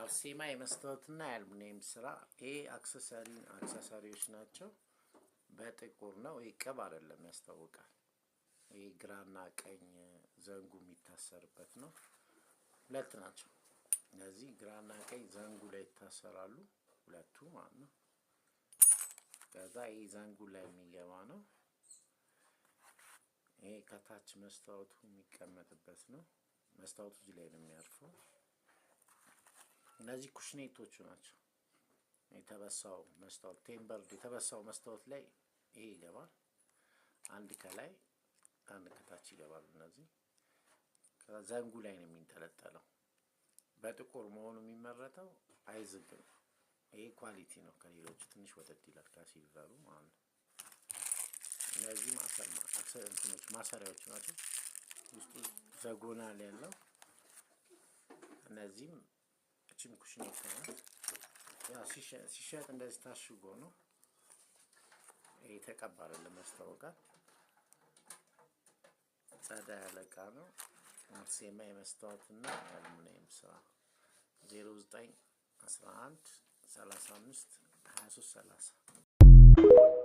አርሴማ የመስታወትና የአልሙኒየም ስራ። ይሄ accessory ዎች ናቸው። በጥቁር ነው። ይሄ ቅብ አይደለም፣ ያስታውቃል። ይሄ ግራና ቀኝ ዘንጉ የሚታሰርበት ነው። ሁለት ናቸው። እነዚህ ግራና ቀኝ ዘንጉ ላይ ይታሰራሉ፣ ሁለቱ ማለት ነው። ከዛ ይሄ ዘንጉ ላይ የሚገባ ነው። ይሄ ከታች መስታወቱ የሚቀመጥበት ነው። መስታወቱ እዚህ ላይ ነው የሚያርፈው። እነዚህ ኩሽኔቶቹ ናቸው። የተበሳው መስታወት፣ tempered የተበሳው መስታወት ላይ ይሄ ይገባል። አንድ ከላይ፣ አንድ ከታች ይገባሉ። እነዚህ ዘንጉ ላይ ነው የሚንጠለጠለው። በጥቁር መሆኑ የሚመረጠው አይዝግም። ይሄ quality ነው። ከሌሎቹ ትንሽ ወደድ ይላል፣ ከ silver ኡ ማለት ነው። እነዚህ እንትኖች ማሰሪያዎች ናቸው። ውስጡ ዘጎናል ያለው። እነዚህም እችም ኩሽኔት ናት። ያው ሲሸጥ እንደዚህ ታሽጎ ነው። ይሄ የተቀባ አይደለም፣ ያስታውቃል። ጸዳ ያለ እቃ ነው። አርሴማ የመስታወትና የአልሙኒየም ስራ፣ 09 11 35 23 30።